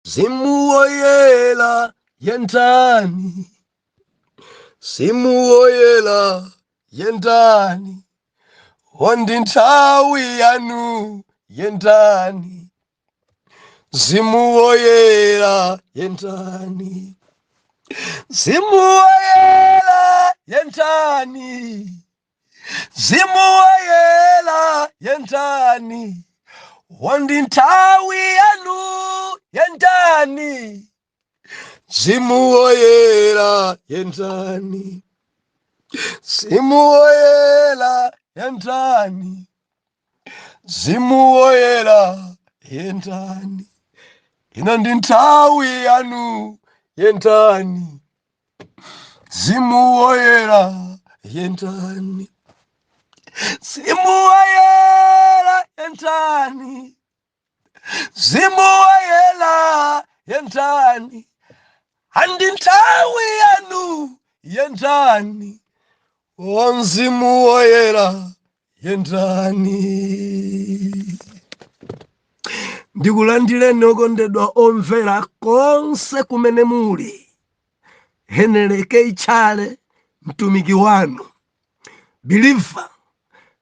Mzimu Woyera yendani, Mzimu Woyera yendani, ndi nthawi yanu yendani, Mzimu Woyera yendani, Mzimu Woyera yendani, Mzimu Woyera yendani, ndi nthawi yanu yendani, Mzimu Woyera yendani, Mzimu Woyera yendani, Mzimu Woyera yendani, ino ndi nthawi yanu yendani, Mzimu Woyera yendani, Mzimu Woyera yendani, Mzimu Woyera yendani, ndi nthawi yanu yendani, o Mzimu Woyera yendani. Ndikulandireni okondedwa omvera konse kumene muli. Henry K. Chale mtumiki wanu believer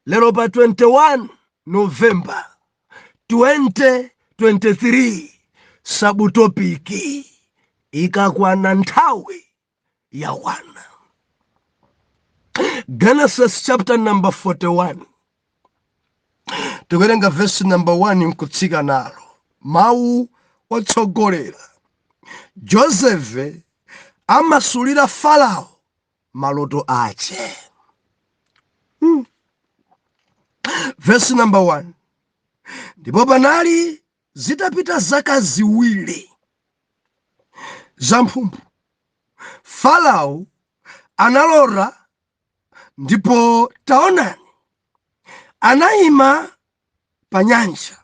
lero pa 21 November 2023 subtopic ikakwana nthawi yakwana. Genesis chapter number 41 tikuwerenga verse number 1 nkutsika nalo. Mawu otsogolera: Joseph amasulira Farao maloto ache. Verse number 1: Ndipo panali zitapita zaka 2 zamphumphu, Farao analota, ndipo taonani, anayima pa nyanja,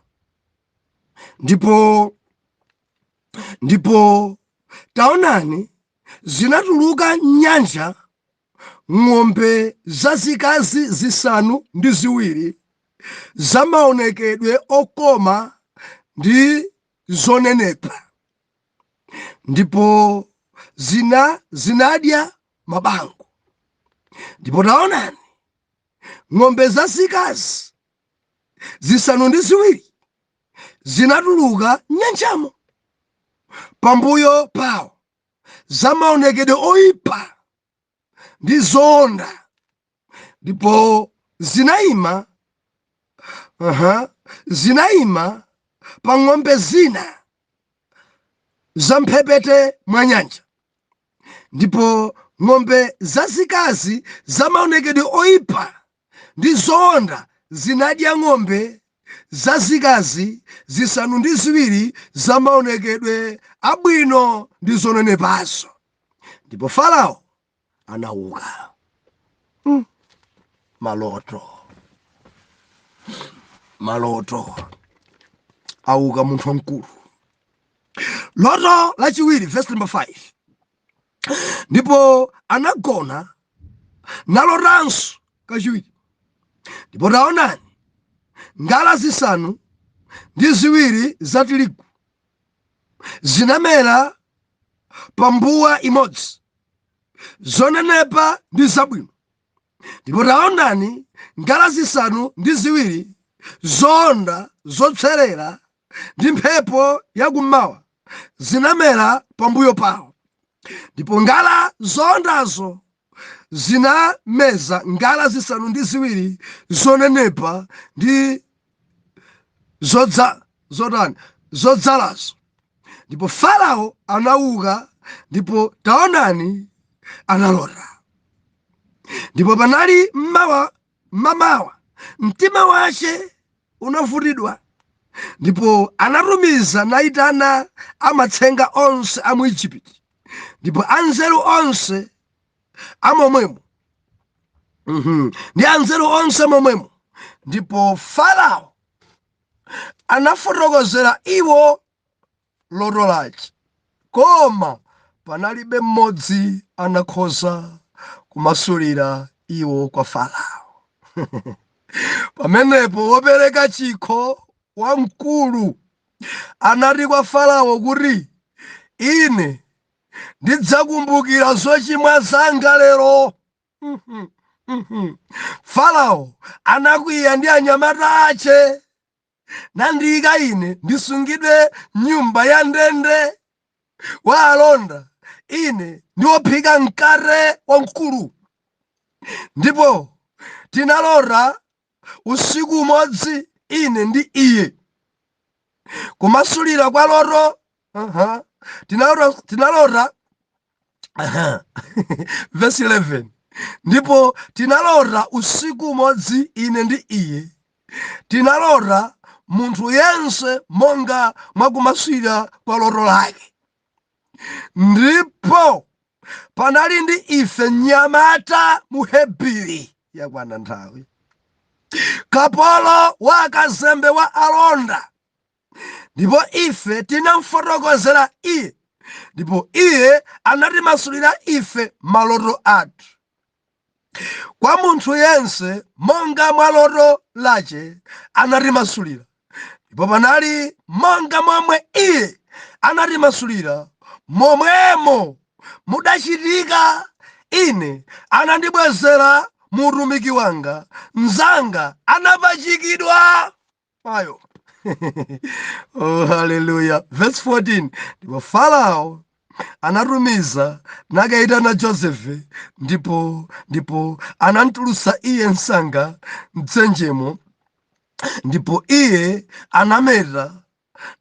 ndipo taonani, zinatuluka nyanja ng'ombe zazikazi 7 zamaonekedwe okoma ndi zonenepa, ndipo zinadya mabango. Ndipo taonani, ng'ombe zazikazi 7 zinatuluka nyanjamo pambuyo pawo, zamaonekedwe oyipa ndi zoonda, ndipo zinayima pa ng'ombe zina zamphepete mwa nyanja. Ndipo ng'ombe zazikazi zamaonekedwe oyipa ndi zoonda zinadya ng'ombe zazikazi 7 zamaonekedwe abwino ndi zonenepazo. Ndipo Farao anauka. Maloto, maloto, auka munthu wamkulu. Loto lachiwiri, verse number 5: Ndipo anagona nalotanso kachiwiri, ndipo taonani, ngala 7 za tirigu zinamera pa mbuwa imodzi, zonenepa ndi zabwino. Ndipo taonani, ngala 7 zoonda zopserera ndi mphepo yakummawa zinamera pambuyo pawo. Ndipo ngala zoondazo zinameza ngala 7 zonenepa ndi zotani zodzalazo. Ndipo Farao anauka, ndipo taonani, analota. Ndipo panali mmawa mmamawa, mtima wace unavutidwa, ndipo anatumiza nayitana amatsenga onse a mu Igupti ndipo anzeru onse amomwemo, ndi anzeru onse momwemo. Ndipo Farao anafotokozera iwo loto lace, koma panalibe mmodzi anakhoza kumasulira iwo kwa Farao. Pamenepo wopereka chikho wamkulu Anati kwa Farao kuti, Ine ndidzakumbukira zochimwa zanga lero. Farao anakwiya ndi anyamata ache, nandiyika ine ndisungidwe nyumba ya ndende wa alonda, ine ndi wophika mkate wamkulu. Ndipo tinalota usiku umodzi ine ndi iye. Kumasulira kwa loto, tinalota, Verse 11. Ndipo tinalota usiku umodzi ine ndi iye, tinalota munthu yense monga mwakumasulira kwa loto lake. Ndipo panali ndi ife mnyamata Muhebiri, yakwana nthawi, kapolo wa akazembe wa alonda, ndipo ife tinamfotokozera iye, ndipo iye anatimasulira ife maloto athu. Kwa munthu yense monga mwa loto lache anatimasulira, ndipo panali monga momwe iye anatimasulira, momwemo mudachitika. Ine anandibwezera mu utumiki wanga, mnzanga anapachikidwa payo. Oh, haleluya. Verse 14. Ndipo Farao anatumiza nakayitana Josefe, ndipo anamtulutsa iye msanga mdzenjemo, ndipo iye anameta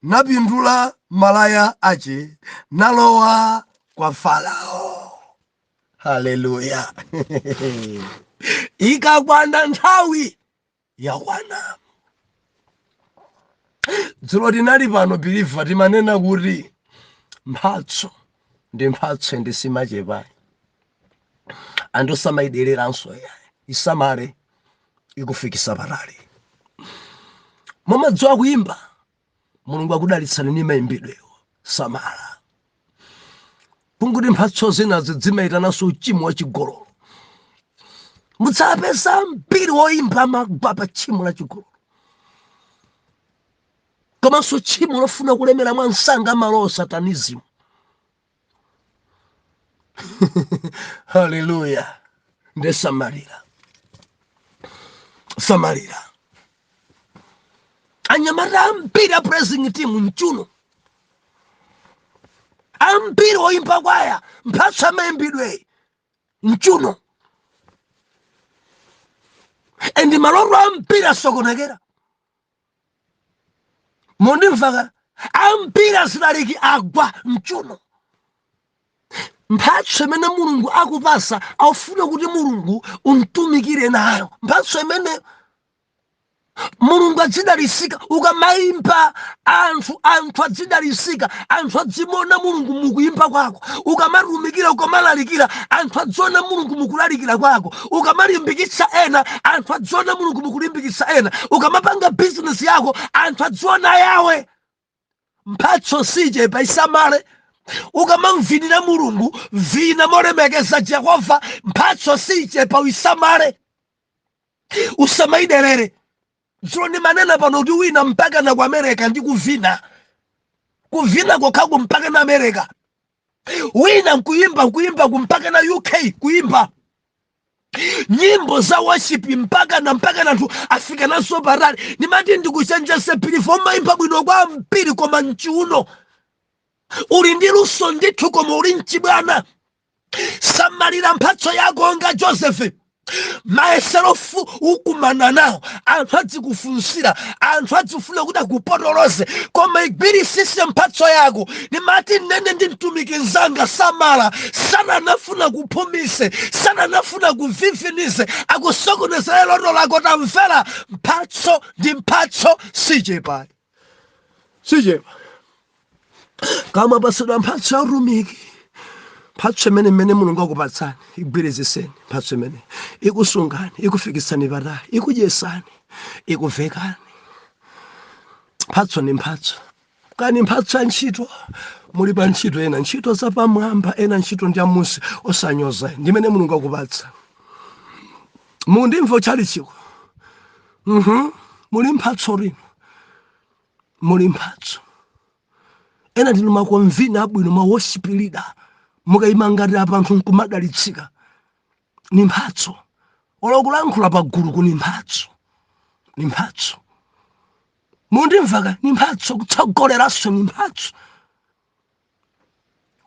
napindula malaya ache nalowa kwa Farao. Haleluya. Ikakwana nthawi, yakwana. Dzulo tinali pano, believer, timanena kuti mphatso ndi mphatso, ndi simachepayi. Anthu samayidereranso yayi. Isamale, ikufikisa patali. Mumadziwa kuimba, Mulungu akudalitsani ndi mayimbidwewo. Samala, kunguti mphatso zinazi zimayitananso uchimo wachigololo. Mudzapeza mbiri woimba amagwa pa tchimo la chigololo, komanso tchimo lofuna kulemera mwa msanga, amalowa satanism. Haleluya. Ndesamalira, samalira. Anyamata ambiri a praising team mchuno, ambiri oimba kwaya, mphatso amayimbidwe mchuno, and maloto ambiri asokonekera. Mundimvaka? Ambiri azilaliki agwa mchuno. Mphatso imene Mulungu akupasa, aufuna kuti Mulungu umtumikire nayo. Mphatso imene Mulungu adzidalisika ukamayimba, anthu adzidalisika, anthu adzimona Mulungu mukuyimba kwako. Ukamatumikira, ukamalalikira, anthu adziona Mulungu mukulalikira kwako. Ukamalimbikitsa ena, anthu adziona Mulungu mukulimbikitsa ena. Ukamapanga bizinesi yako, anthu adziona Yawe. Mphatso sichepa, isamale. Ukamamvinira Mulungu, vina molemekeza Jehova. Mphatso sichepa, uisamale, usamayiderere. Dzulo ndimanena pano kuti wina mpaka na ku America ndi kuvina, kuvina kokhaku mpaka na America. Wina nkuyimba, kuyimba mpaka na UK, kuyimba nyimbo za worship mpaka na anthu afika naso patali. Ndimati ndikuchenjese, believer, umayimba bwino kwambiri koma mchiuno. Uli ndi luso ndithu koma uli mchibwana. Samalira mphatso yako nga Joseph. Mayesero ukumana nawo, anthu adzikufunsira, anthu adzifuna kuti akupotoloze, koma igwirisise mphatso yako. Ndimati nene ndi mtumiki mzanga, samala. Sananafuna kuphumise, sananafuna kuvivinize, akusokonezera loto lako. Tamvera, mphatso ndi mphatso, sichepa, sichepa. Kama pasidwa mphatso ya utumiki, mphatso imene Mulungu akupatsani, igwiriziseni. Mphatso imene ikusungani, ikufikitsani patali, ikudyesani, ikuvekani. Mphatso ni mphatso. Kani mphatso ya ntchito, muli pa ntchito, ena ntchito zapamwamba, ena ntchito ndi amusi, osanyoza, ndimene Mulungu akupatsa. Mundimva uchalichiko? Muli mphatso lino, muli mphatso. Ena ndinu ma convener abwino, ma worship leader, mukayima ngati apa anthu nkumadalitsika, ni mphatso. Olo kulankhula pa gulu ni mphatso, ni mphatso. Mundimvaka? Ni mphatso. Kutsogoleranso ni mphatso,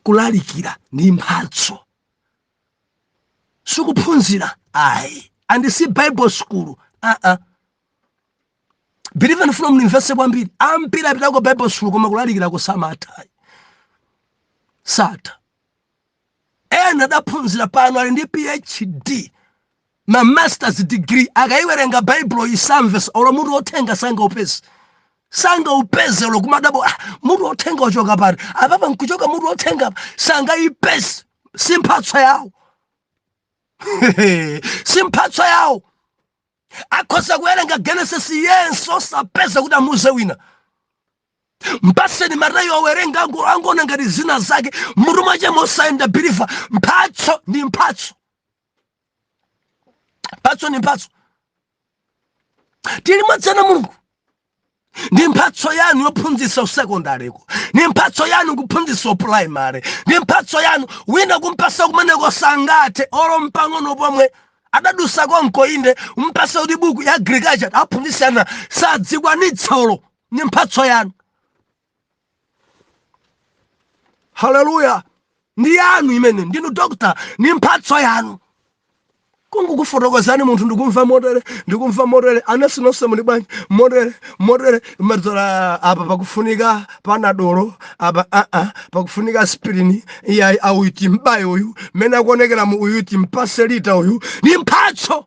kulalikira ndi mphatso. Sikuphunzira ayi, and si Bible school aa. Believer, ndifuna mundimvetse kwambiri. Ambiri apitako Bible school, koma kulalikira kusamatha, satha. Ena adaphunzira, pano ali ndi PhD, ma masters degree, akayiwerenga Baibulo isamve. Olo mutu othenga sangaupeze, sangaupeze. Olo kumadabo, ah, mutu othenga wachoka pati apapa? Nkuchoka mutu othenga apa, sangayipeze. Si mphatso yawo, si mphatso yawo. Akhoza kuwerenga Genesis yense osapeza kuti amuze wina. Mpaseni Mateyo awerenga, angoona ngati zina zake mutu mwache mosayenda. Believer, mphatso ndi mphatso, mphatso ndi mphatso. Tili mwadzana Mulungu. Ndi mphatso yanu yophunzitsa usekondareko, ndi mphatso yanu kuphunzitsa uprimary, ndi mphatso yanu. Wina kumpasa kumeneko sangathe olo mpang'ono pomwe. Adadusa konko inde, mpasa kuti buku ya agriculture aphunzitsana, sadzikwanitsa olo. Ndi mphatso yanu. Haleluya! Ndi yanu imene ndinu doctor, ndi mphatso yanu. Kungukufotokozani munthu, ndikumva motere, ndikumva motere, anesi nonse muli bwanji? Motere, motere, madzola apa pakufunika Panadol apa, aa, pakufunika aspirin. Iyayi, auyu timbaye uyu, mmene akuonekera mu uyu timpase lita uyu. Ndi mphatso.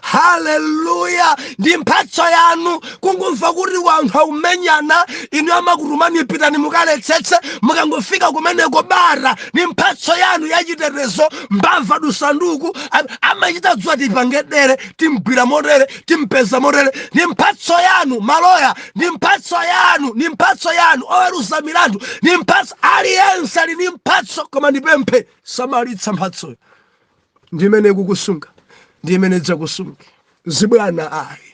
Haleluya! Ndi mphatso yanu. Kungumva kuti wanthu akumenyana, inu amakutumani, pitani mukaletsetse. Mukangofika kumeneko, bara. Ndi mphatso yanu yachitetezo. Mbava dusanduku, amachita dzuwa, tipange dere, timgwira motere, timpeza motere. Ndi mphatso yanu. Maloya, ndi mphatso yanu, ndi mphatso yanu. Oweruza milandu, ndi mphatso. Aliyense ali ndi mphatso, koma ndipemphe, samalitsa mphatsoyo. Ndimene ikukusunga, ndi imene idzakusunga. Zibwana ayi.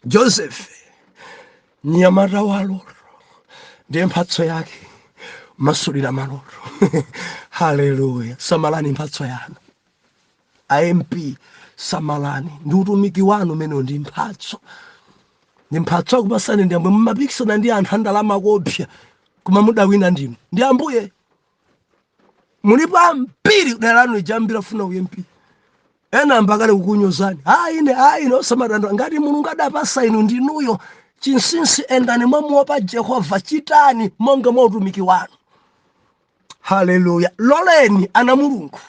Joseph, mnyamata waloto, ndiye mphatso yake masulira maloto. Haleluya! Samalani mphatso yanu. A MP, samalani ndi utumiki wanu umenewo. Ndi mphatso, ndi mphatso akupasani ndi Ambuye. Mumapikisana ndi anthu andalama kopsa, koma mudawina ndinu ndi Ambuye. Mulipo ambiri dera lanu ija, ambiri afuna uMP. Ena ambakale kukunyozani. Ayi ine, ayi ine, osamadandwa. Ngati Mulungu adapasa inu, ndinuyo. Chinsinsi, endani mwamuopa Jehova, chitani monga mwa utumiki wanu. Haleluya! Loleni ana Mulungu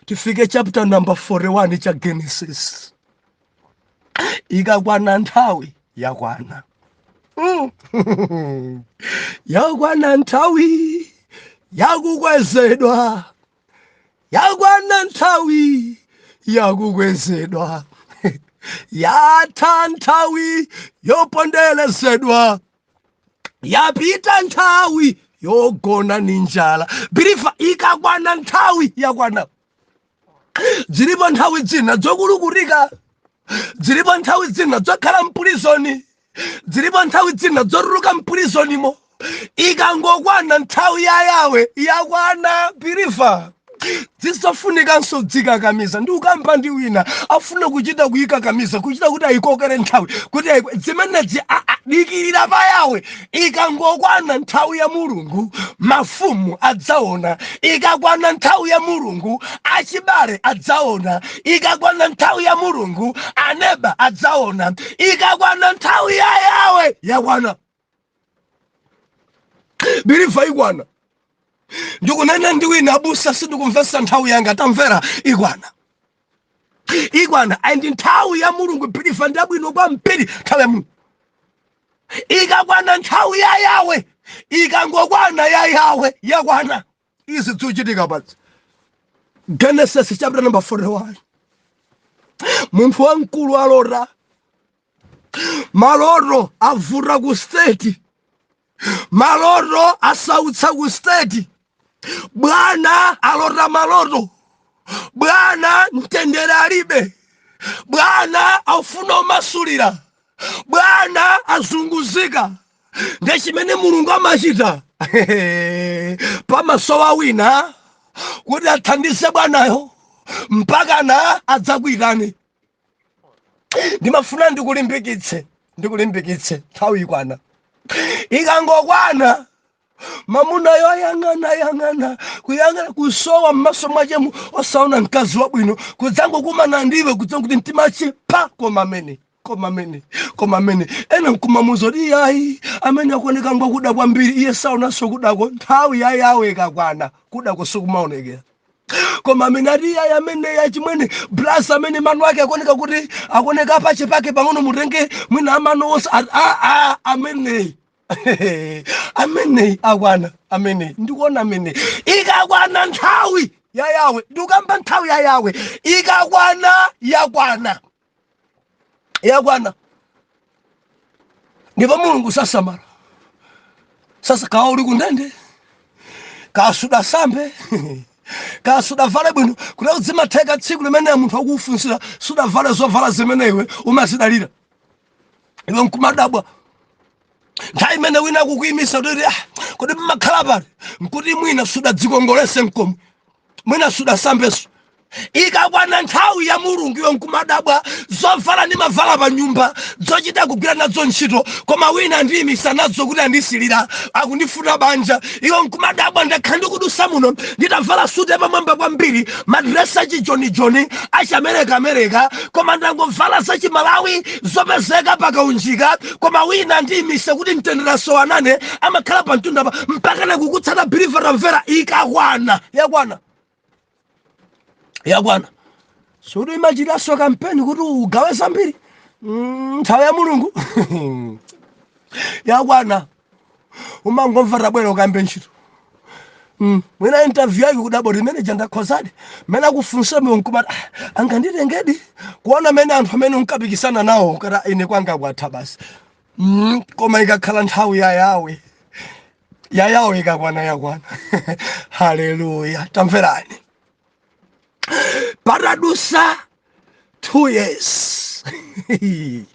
tifike chapter number 41 cha Genesis. Ikakwana nthawi, yakwana. Yakwana nthawi yakukwezedwa, yakwana nthawi yakukwezedwa, yatha nthawi yoponderezedwa, yapita nthawi yogona ni njala. Believer, ikakwana nthawi, yakwana. Zilipo nthawi zina zokulukutika, zilipo nthawi zina zokhala mpulizoni, zilipo nthawi zina zotuluka mpulizonimo. Ikangokwana nthawi ya Yawe, yakwana. Believer, zisafunikanso dzikakamiza. Ndi ukamba ndi wina afuna kuchita kuyikakamiza, kuchita kuti ayikokere nthawi kuti zimenezi dikirira pa Yawe. Ikangokwana nthawi ya Mulungu, mafumu adzaona. Ikakwana nthawi ya Mulungu, achibale adzaona. Ikakwana nthawi ya Mulungu, aneba adzaona. Ikakwana nthawi ya Yawe, yakwana. Believer, ikwana. Ndikunena ndi wina, abusa, sindikumvetsa nthawi yanga. Tamvera, ikwana, ikwana. And nthawi ya Mulungu, believer, ndi abwino kwambiri. Nthawi ya Mulungu ikakwana, nthawi ya Yawe ikangokwana, ya Yawe yakwana. Izi zikuchitika pasi. Genesis chapter number 41, munthu wamkulu alota maloto, avuta ku state, maloto asautsa ku state. Bwana alota maloto, bwana mtendere alibe, bwana afuna umasulira, bwana azunguzika. Ndiye chimene Mulungu amachita, pamasowa wina kuti athandize bwanayo mpakana adzakuitane. Ndimafuna ndikulimbikitse, ndikulimbikitse, nthawi ikwana. Ikangokwana, mamunayo ayang'ana, ayang'ana, kuyang'ana, kusowa m'maso mwachemu, osaona mkazi wabwino, kudzangokumana ndiwe, kudzanguti mtima pa, koma amene, koma amene, koma amene. Ena nkumamuza kuti iyayi, amene akuoneka ngwakuda kwambiri. Iye saonanso kudako. Nthawi ya Yawe ikakwana, kudako sikumaonekera. Koma amene ati iyayi, amene yachimwene blas, amene mano ake akuoneka kuti akuoneka pache pake pang'ono, mutenge mwina amano onse a ameneyi, ameneyi akwana, ameneyi ndikuona ameneyi. Ikakwana nthawi ya Yawe, ndikukamba nthawi ya Yawe, ikakwana, yakwana, yakwana. Ndipo Mulungu sasamala. Sasa kawa uli kundende, kasudasambe, kasudavale bwino, kuti udzimatheka tsiku limene munthu akukufunsira sudavale zovala zimene iwe umazidalira, iwe nkumadabwa. Nthawi imene wina akukuyimisa kuti, "Ah, kodi mmakhala pali?" nkuti mwina sudadzikongolese mkomwe, mwina sudasambeso. Ikakwana nthawi ya Mulungu, iwe nkumadabwa, zovala ndimavala pa nyumba zochita kugwira nazo ntchito, koma wina andiyimisa nazo kuti andisilira, akundifuna banja. Iwe nkumadabwa, ndakhala ndikudusa muno nditavala suti yapamwamba kwambiri, madresi achijonijoni achiamereka-amerika, koma ndangovala zachimalawi zopezeka pakaunjika, koma wina andiyimisa kuti mtenderaso anane amakhala pa mtunda pa mpaka nakukutsata. Believer, tamvera, ikakwana, yakwana, yakwana. Suti imachitaso kampeni kuti ugawe zambiri. Nthawi ya Mulungu yakwana, umangomva tabwera ukambe ntchito. Mwina interview yake kudabwa limene jandakhozadi mmene akufunsa miwo, nkumati, "Ah, anganditengedi?" Kuona mene anthu amene unkapikisana nawo, kata ine kwanga kwatha basi. Koma ikakhala nthawi ya Yawe, ya Yawe ikakwana, yakwana. Haleluya! Tamverani, patadusa 2 years,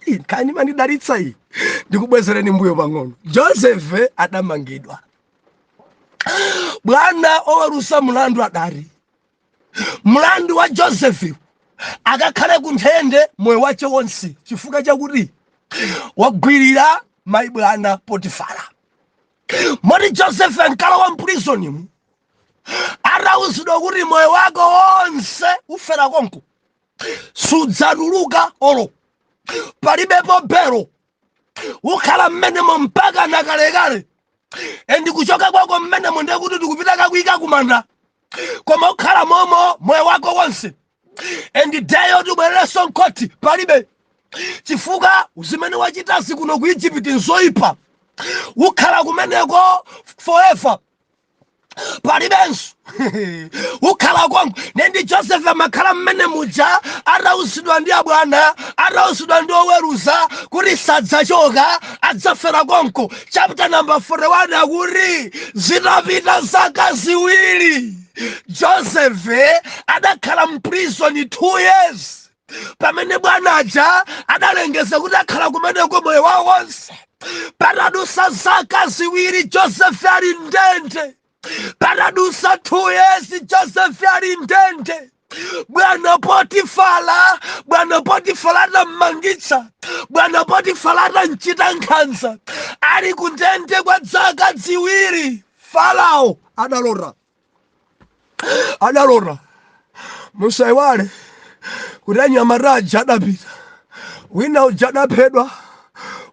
nkhani mandidalitsa iyi, ndikubwezereni mbuyo pang'ono. Joseph adamangidwa. Bwana oweruza mlandu adati mlandu wa Joseph akakhale kunthende moyo wace wonse, chifukwa chakuti wagwirira mayi bwana Potifara. Moti Joseph ankalowa mprizonimu atawuzidwa kuti moyo wako wonse ufera konko, sudzatuluka, olo palibepo belo, ukhala mmenemo mpaka nakalekale, and kuchoka kwako mmenemo ndekuti tikupita kakuyika kumanda, koma ukhala momo moyo wako wonse, and day yoti ubwererenso mkhoti palibe, chifukwa zimene wachitazi kuno ku Egypt nzoyipa, ukhala kumeneko forever, palibenso, ukhala konko. Nendi Joseph amakhala mmene muja atawuzidwa ndi abwana, atawuzidwa ndi oweruza kuti sadzachoka, adzafera konko. Chapter number 41 akuti zitapita zaka 2, Joseph adakhala mprison 2 years, pamene bwana aja adalengeza kuti akhala kumeneko moyo wawo wonse. Patadusa zaka 2 Joseph ali ndende, patadusa 2 years Joseph ali ndende, bwana Potifala, bwana Potifala atammangitsa, bwana Potifala atamchita nkhanza, ali kundende kwa zaka 2, Farao adalota, adalota. Musaiwale kuti anyamata aja adapita, wina uja adaphedwa,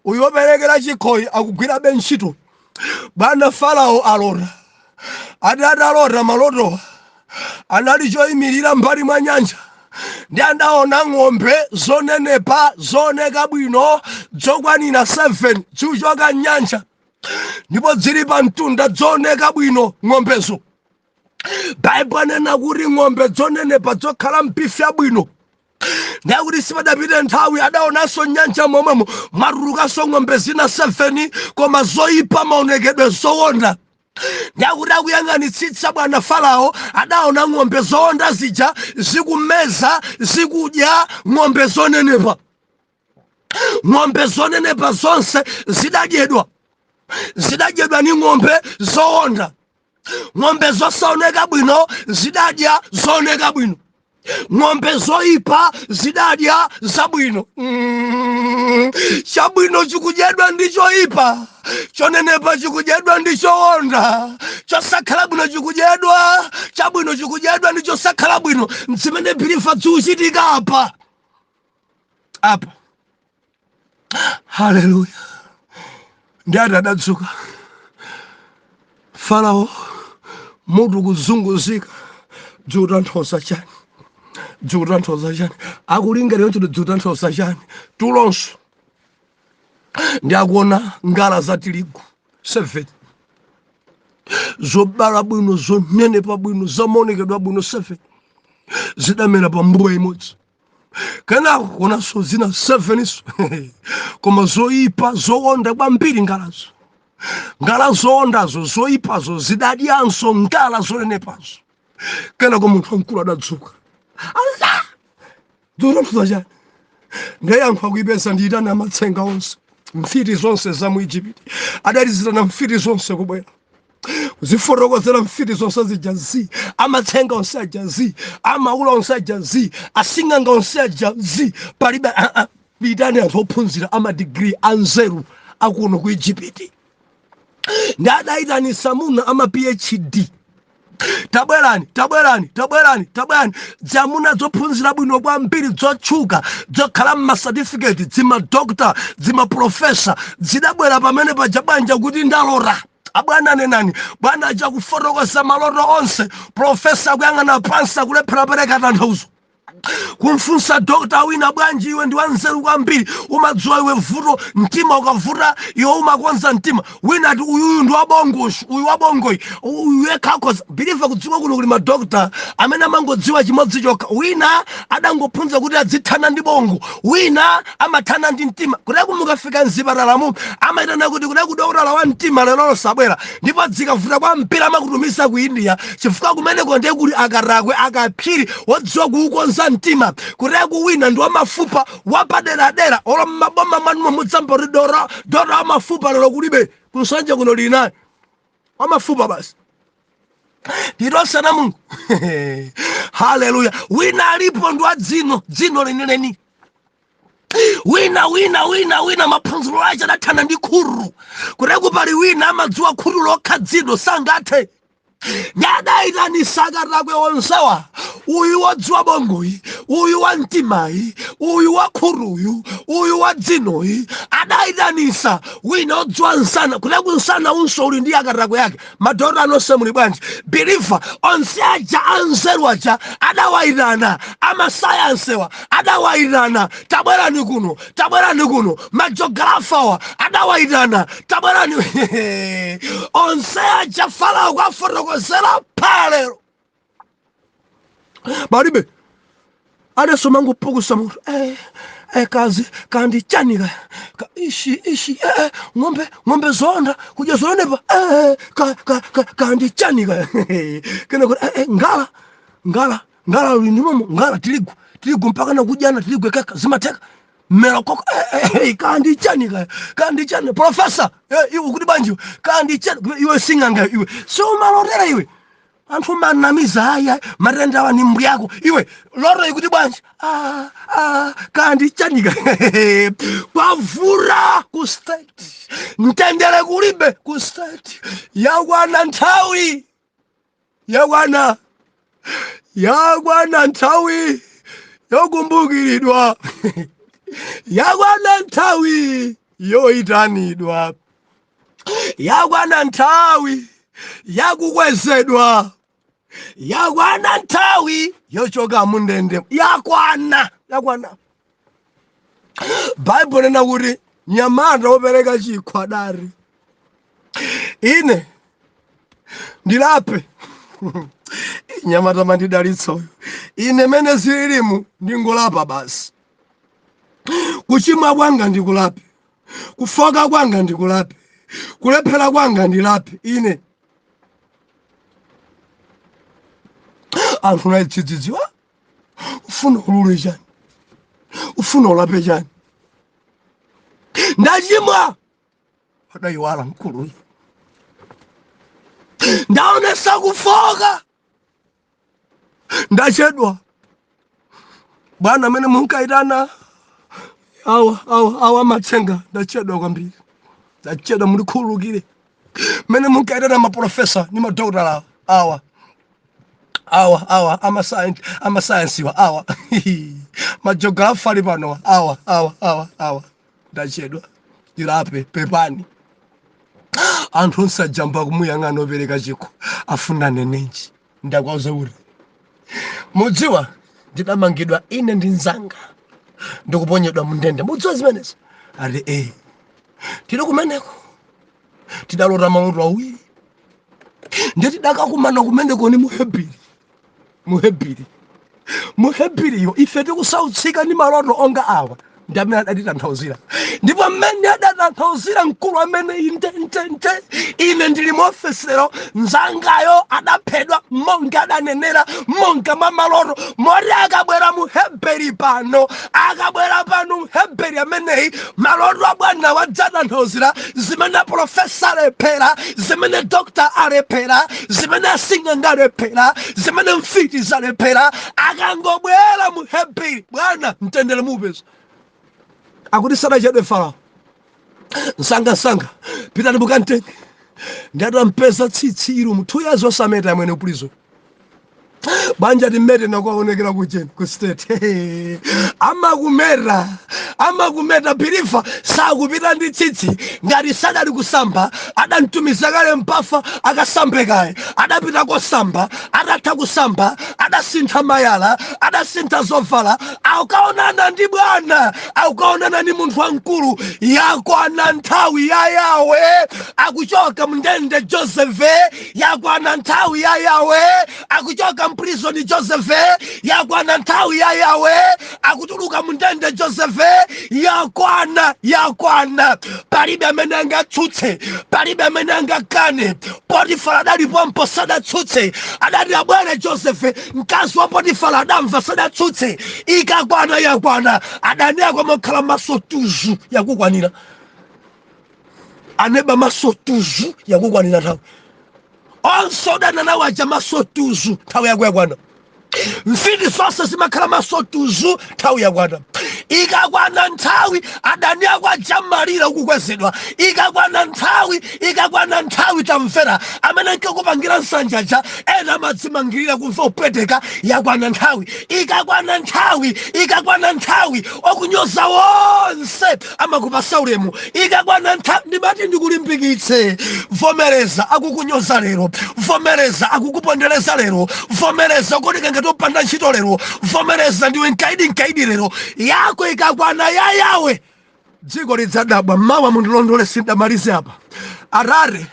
uyu woperekera chikhoyi akugwirabe ntchito. Bwana Farao alota. Ati atalota malotowa, anali choyimirira mbali mwa nyanja, ndi adaona ng'ombe zonenepa, zooneka bwino, zokwanira 7 zikuchoka mnyanja, ndipo zili pa mtunda, zooneka bwino ng'ombezo. Baibo anena kuti ng'ombe zonenepa zokhala mbifi yabwino. Ndakuti sipadapite nthawi, adaonanso nyanja momwemo mwatulukanso ng'ombe zina 7, koma zoyipa maonekedwe, zowonda. Ndakuti akuyang'anitsitsa bwana Farao, adaona ng'ombe zowonda zija zikumeza, zikudya ng'ombe zonenepa. Ng'ombe zonenepa zonse zidadyedwa. Zidadyedwa ni ng'ombe zowonda. Ng'ombe zosaoneka bwino zidadya zooneka bwino. Ng'ombe zoyipa zidadya zabwino. Chabwino chikudyedwa ndi choyipa, chonenepa chikudyedwa ndi chowonda, chosakhala bwino chikudyedwa, chabwino chikudyedwa ndi chosakhala bwino. Zimene believer zikuchitika apa apa. Haleluya! Ndi ati adadzuka Farao, mutu kuzunguzika, dzikutanthauza chani? Dzikutanthauza chani? Akulingalira ntchito, dzikutanthauza chani? Tulonso ndi akuona ngala za tirigu 7 zobala bwino, zonenepa bwino, zamaonekedwa bwino 7 zidamera pa mbuwa imodzi. Kenako kuonanso zina 7 iso, koma zoyipa, zowonda kwambiri ngalazo. Ngala zowondazo, zoyipazo, zidadyanso ngala zonenepazo. Kenako munthu wamkulu adadzuka, ala, dzikutanthauza chani? Ndayankha kuipeza, ndiyitana amatsenga onse, mfiti zonse za mu Igupti. Adalizitana mfiti zonse kubwera kuzifotokozera. Mfiti zonse zija zi, amatsenga onse aja zi, amaula onse aja zi, asing'anga onse aja zi, palibe. Ah, ah. Pitani anthu ophunzira, amadigiri, anzeru akuno ku Igupti. Ndi adayitanisa muna ama PhD, "Tabwerani, tabwerani, tabwerani, tabwerani." Dzamuna zophunzira bwino kwambiri, zotchuka, zokhala mmasatifiketi, dzimadokta, dzimaprofesa, zidabwera pamene paja. "Bwanja kuti ndalota abwana, anenani bwana." Aja kufotokoza maloto onse. Profesa akuyang'ana pansi, akulephera pereka tanthauzo. Kumfunsa dokta wina, "Bwanji iwe ndi wanzeru kwambiri, umadziwa iwe vuto mtima ukavuta, iwe umakonza mtima." Wina ati, "Uyuyu ndi wabongoshi, uyu wabongoyi, uyu yekha akhoza." Believer, kudziwa kuno kuli madokta amene amangodziwa chimodzi chokha. Wina adangophunzira kuti adzithana ndi bongo, wina amathana ndi mtima. Kudaku mukafika mzipatalamu amayitana kuti kudaku dokotala wa mtima lero losabwera, ndipo dzikavuta kwambiri amakutumiza ku India, chifukwa kumeneko ndiye kuli akarakwe, akaphiri wodziwa kuukonza mtima. Kudaku wina ndi wamafupa wapaderadera. Olo mmaboma mwanumo mudzamba kuti dora dora wamafupa lero kulibe, kunsanje kuno linayo wamafupa basi. Nditosana Mulungu, haleluya! Wina alipo ndi wa dzino, dzino lenileni. Wina, wina, wina, wina maphunziro ache adathana ndi khuru. Kuteku pali wina amadziwa khuru lokha, dzino sangathe. Ndi adayitanisa akatakwe onsewa, uyu wodziwa bongoyi, uyu wa mtimayi, uyu wa khuruyu, uyu wa dzinoyi. Adayitanisa wina wodziwa msana. Kuteku msana unso uli ndi akatakwe yake. Madokota anonse muli bwanji? Believer, onse aja anzeru aja adawayitana, amasayansewa adawayitana, "Tabwerani kuno, tabwerani kuno." Majografawa adawayitana, "Tabwerani." Onse aja Farao kwafotokozera phalero, palibe adeso mangopukusa munthu. Kazi kandi chanika ka, ishi ishi, ng'ombe, ng'ombe zonda kudya zonenepa, ka, ka, ka, kandi chanika kena kuti ngala, ngala, ngala lindimomo, ngala tirigu, tirigu mpaka nakudyana tirigu kaka zimatheka mmera koko. Kandi chanika, kandi chani? Profesa, iwe kuti bwanji? Kandi chani iwe? Sing'anga iwe, siumalotera iwe anthu manamiza. Aya matenda awa ni mbwiyako iwe, loto ikuti bwanji? Ah, ah, kandi chanika? Kwavura ku State, mtendere kulibe ku State. Yakwana nthawi, yakwana, yakwana nthawi yokumbukiridwa, yakwana nthawi yoyitanidwa, yakwana nthawi yakukwezedwa, yakwana nthawi yochoka mundende. Yakwana, yakwana. Baibulo lena kuti nyamata wopereka chikho adari, "Ine ndilape." Nyamata mandidalitsoyo, "Ine mene zililimu ndingolapa basi. Kuchimwa kwanga ndikulape, kufoka kwanga ndikulape, kulephera kwanga ndilape ine." Anthu nayidzidzidziwa, "Ufuna ulule chani? Ufuna ulape chani?" "Ndachimwa." Adayiwala mkuluyu. Ndaonesa kufoka, ndachedwa bwana. Amene munkayitana awa awa awa amatsenga, ndachedwa kwambiri, ndachedwa, mundikhululukire. Mmene munkayitana maprofesa ndi madokotala awa awa awa amasayansiwa awa, majografa ali panowa, awa awa awa awa, ndachedwa, ndilape, pepani. Anthu onse ajamba kumuyang'ana opereka chikho, afuna nenenji? Ndakwauza kuti mudziwa ndidamangidwa ine ndi nzanga ndikuponyedwa mundende. Mudziwa zimenezo? Ati eh. Tili kumeneko tidalota maloto awiri, ndiye tidakakumana kumeneko ni Muhebiri. Muhebiriyo ife tikusautsika ndi maloto onga awa, ndi amene adatitanthauzira. Ndipo mmene adatanthauzira mkulu amene inde nte nte, ine ndili muofesero, nzangayo adaphedwa monga adanenera monga mwa maloto. Moti akabwera Muheberi pano, akabwera pano Muheberi ameneyi, maloto abwana wadzatanthauzira zimene profesa alephera, zimene dokta alephera, zimene asing'anga alephera, zimene mfiti zalephera. Akangobwera Muheberi, bwana, mtendere mupeza. Akuti sadachedwe Farao, msangamsanga, pitani mukantenge. Ndatampeza tsitsi iru mu 2 years osameta amwene prison banja timmete nakuaonekera kucheni ku State. Amakumeta, amakumeta. Believer sakupita ndi tsitsi ngati sadali kusamba. Adamtumiza kale mpafa akasambe kaye. Adapita kosamba, atatha kusamba adasintha mayala, adasintha zovala, akukaonana ndi bwana, akukaonana ndi munthu wamkulu. Yakwana nthawi ya Yawe, akuchoka mndende Josefe. Yakwana nthawi ya Yawe, akuchoka mprison Josefe. Yakwana nthawi ya Yawe, akutuluka mndende Josefe. Yakwana, yakwana. Palibe amene angatsutse, palibe amene angakane. Potifara adalipompo, sadatsutse. Adati abwere Josefe, mkazi wa Potifara adamva, sadatsutse. Ikakwana yakwana. Adani ako amakhala maso tuzu, yakukwanira. Aneba maso tuzu, yakukwanira nthawi. Onse odana nawo aja maso tuzu, nthawi yako yakwana. Mfiti zonse zimakhala maso tuzu, nthawi yakwana. Ikakwana nthawi, adani ako ajamalira ukukwezedwa. Ikakwana nthawi, ikakwana nthawi, tamvera, amene nkakupangira nsanjaja ena amadzimangirira kumva upweteka. Yakwana nthawi, ikakwana nthawi, ikakwana nthawi, okunyoza wonse amakupasa ulemu ikakwana nthawi. Ndimati ndikulimbikitse, vomereza akukunyoza lero, vomereza akukupondereza lero, vomereza kuoneka ngati opanda ntchito lero, vomereza ndiwe mkaidi, mkaidi lero. Yako ikakwana ya Yawe, dziko lidzadabwa. Mawa mundilondole, sindamalize apa. Arare,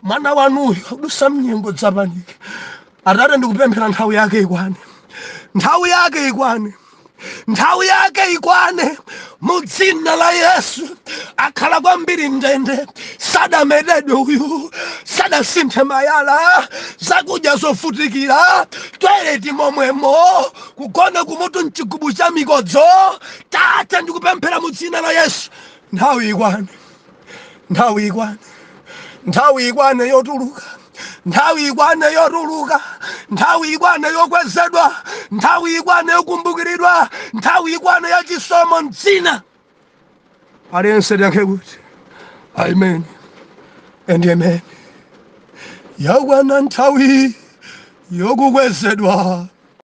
mwana wanuyo akudusa mnyengo dzapanike. Arare, ndikupemphera nthawi yake ikwane, nthawi yake ikwane, nthawi yake ikwane mu dzina la Yesu. Akhala kwambiri ndende, sadamededwe uyu, sadasinthe mayala, zakudya zofutikira, toilet momwemo, kugona kumutu mchigubu cha mikodzo. Tate, ndikupemphera mu dzina la Yesu, nthawi ikwane, nthawi ikwane, nthawi ikwane yotuluka, nthawi ikwane yotuluka, nthawi ikwane yokwezedwa, nthawi ikwane yokumbukiridwa, nthawi ikwane ya chisomo mdzina. Aliyense tiyankhe kuti amen and amen. Yakwana nthawi yokukwezedwa.